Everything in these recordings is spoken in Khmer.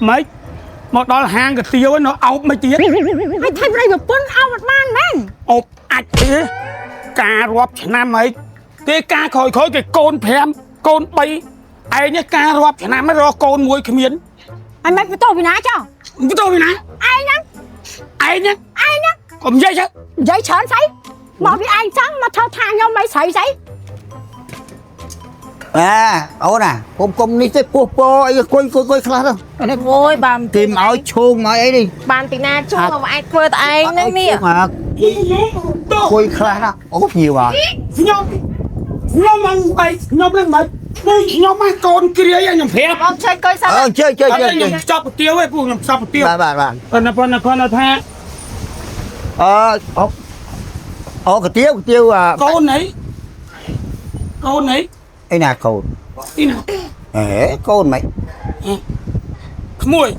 ម៉េចមកដល់ហាងកាទៀវនៅអោបមិនទៀត ហើយថៃប្តីប្រពន្ធអោបអត់បានមែន អោបអាចទេការរាប់ឆ្នាំហើយគេការក្រោយៗគេកូន5កូន3ឯងនេះការរាប់ឆ្នាំហើយរកកូនមួយគ្មាន ហើយមិនបន្ទោពីណាចុះ បន្ទោពីណា ឯងហ្នឹង ឯងហ្នឹង ឯងហ្នឹង កុំនិយាយទៅ និយាយច្រើនស្អីមកពីឯងចឹងមកធ្វើថាខ្ញុំមិនស្រីស្អី អាអូនអាគុំគុំនេះទេពោះពោអីគុយគុយគុយខ្លះទៅនេះ អូយបាន គេមកឲ្យឈោងមកអីនេះ បានពីណាជួមកឯងធ្វើតែឯងហ្នឹងនេះ មកគុយខ្លះណាអូភ្ញៀវអើ ខ្ញុំខ្ញុំមិនបែកខ្ញុំនឹងមិនពួកខ្ញុំមកកូនគ្រាយខ្ញុំប្រាប់ បងជួយកុយសិន អើជើជើជើ ខ្ញុំខ្ចប់ពទាវឯងពួកខ្ញុំខ្ចប់ពទាវ បាទបាទបាទ ប៉ុន្តែប៉ុន្តែគាត់ថា អឺអូអូកាទៀវកាទៀវអា កូនអីកូនអី អីណាកូន ទីណា អេកូនមិន ក្មួយ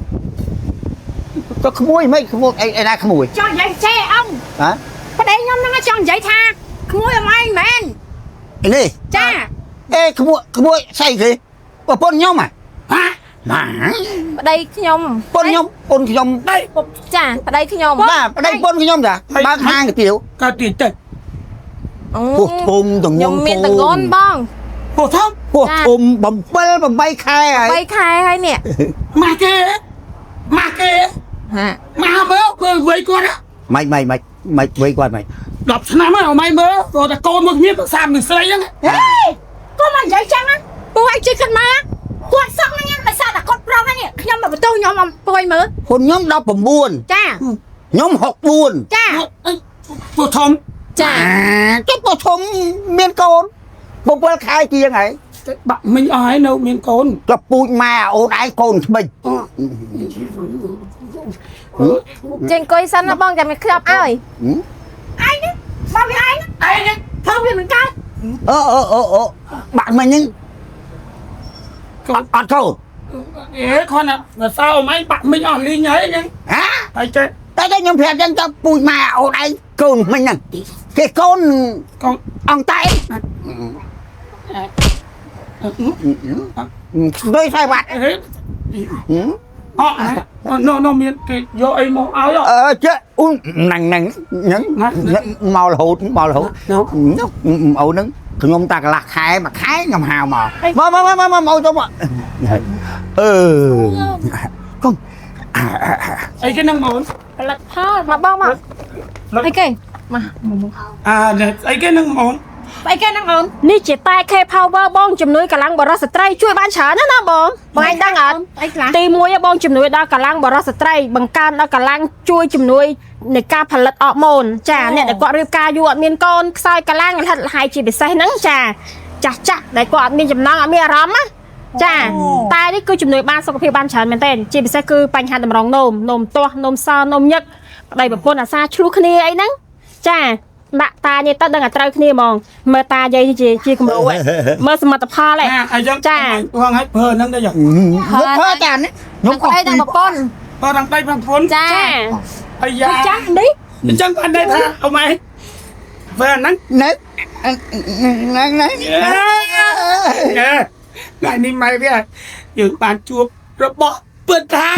ក៏ក្មួយមិនក្មួយអីអីណាក្មួយ ចង់និយាយចេអង្គ ហ៎ ប្តីខ្ញុំហ្នឹងចង់និយាយថាក្មួយអមឯងមែន នេះ ចា អេក្មួយក្មួយស្អីគេប្រពន្ធខ្ញុំហ៎ ហា ម៉ា ប្តីខ្ញុំ ប្រពន្ធខ្ញុំប្រពន្ធខ្ញុំ ដៃ ចាប្តីខ្ញុំ បាទប្តីប្រពន្ធខ្ញុំតាបើកហាងកាទៀវ កើតទីទៅ អូ ពោះធំតង ខ្ញុំមានតងន់បង ពោះធំ ពោះធំ7 8ខែហើយ 3ខែហើយនេះ ម៉ាគេម៉ាគេ ហា ម៉ាមើលមើលវ័យគាត់ ម៉េចម៉េចម៉េចម៉េចវិញគាត់ម៉េច 10ឆ្នាំហើយអមៃមើលព្រោះតែកូនមួយគ្នាសាមនឹងស្រីហ្នឹង ហេកុំមកនិយាយចឹងណាពូឯងជិះគិតមកគាត់សឹកហ្នឹងដោយសារតែគាត់ប្រុសហ្នឹងខ្ញុំមកបន្ទោខ្ញុំមកពួយមើល ហ៊ុនខ្ញុំ19 ចា ខ្ញុំ64 ចា ពោះធំ ចា អាចុះពោះធំមានកូន7ខែជាងហើយ បាក់មិញអស់ហើយនៅមានកូន ក៏ពូជម៉ែអូនឯងកូនថ្មិច ចេញកុយសិនណាបងចាំមានខ្ចប់ឲ្យ ឯងហ្នឹងមកពីឯង ឯងហ្នឹង ធ្វើវាមិនកើត អឺអឺអឺអឺបាក់មិញហ្នឹង កូន អត់កូន អេគាត់ណាសើអមៃបាក់មិញអស់លីងហើយហ្នឹង ហ៎ ហើយចេះ តែតែខ្ញុំប្រាប់ចឹងតើពូជម៉ែអូនឯងកូនមិញហ្នឹងគេកូនក ូន អង្គតែដូចខ្សែវ៉ាត់ អេអត់ណូណូមានគេយកអីមកឲ្យ អឺចេះអូនហ្នឹងហ្នឹងហ្នឹងមករហូតមករហូតអូនហ្នឹងខ្ញុំតាកន្លះខែមួយខែខ្ញុំហៅមកមកមកមកមកមកទៅមកអឺកុំ អីគេហ្នឹងបង ផលិតផលមកបងមកអីគេមក អាអីគេហ្នឹងបង ស្អីគេហ្នឹងអូន នេះជាតែ K Power បងជំនួយកម្លាំងបរិសុទ្ធស្ត្រីជួយបានច្រើនណាស់ណាបងបងឯងដឹងអត់ អីខ្លះ ទី1បងជំនួយដល់កម្លាំងបរិសុទ្ធស្ត្រីបង្កើនដល់កម្លាំងជួយជំនួយនៃការផលិតអរម៉ូនចាអ្នកដែលគាត់រៀបការយូរអត់មានកូនខ្សោយកម្លាំងលហិតលហៃជាពិសេសហ្នឹងចាចាស់ចាស់ដែលគាត់អត់មានចំណងអត់មានអារម្មណ៍ណាចាតែនេះគឺជំនួយបានសុខភាពបានច្រើនមែនទែនជាពិសេសគឺបញ្ហាតម្រងនោមនោមទាស់នោមសនោមញឹកប្តីប្រពន្ធអាសាឆ្លោះគ្នាអីហ្នឹងចាដាក់តានេះទៅដឹងតែត្រូវគ្នាហ្មងមើលតាយាយជាជាគំរូឯងមើលសមិទ្ធផលឯង អាអីចឹង ចា ហងឲ្យប្រើហ្នឹងដែរចឹង ខ្ញុំធ្វើតានេះខ្ញុំ ប្តីទាំងប្រពន្ធ បើទាំងដៃទាំងប្រពន្ធ ចា ចា អាយ៉ា ចាស់នេះ អញ្ចឹងបានន័យថាអមៃប្រើហ្នឹង ណែហ្នឹងហ្នឹង ថ្ងៃនេះម៉ែវាយើងបានជួបរបស់ពិតថា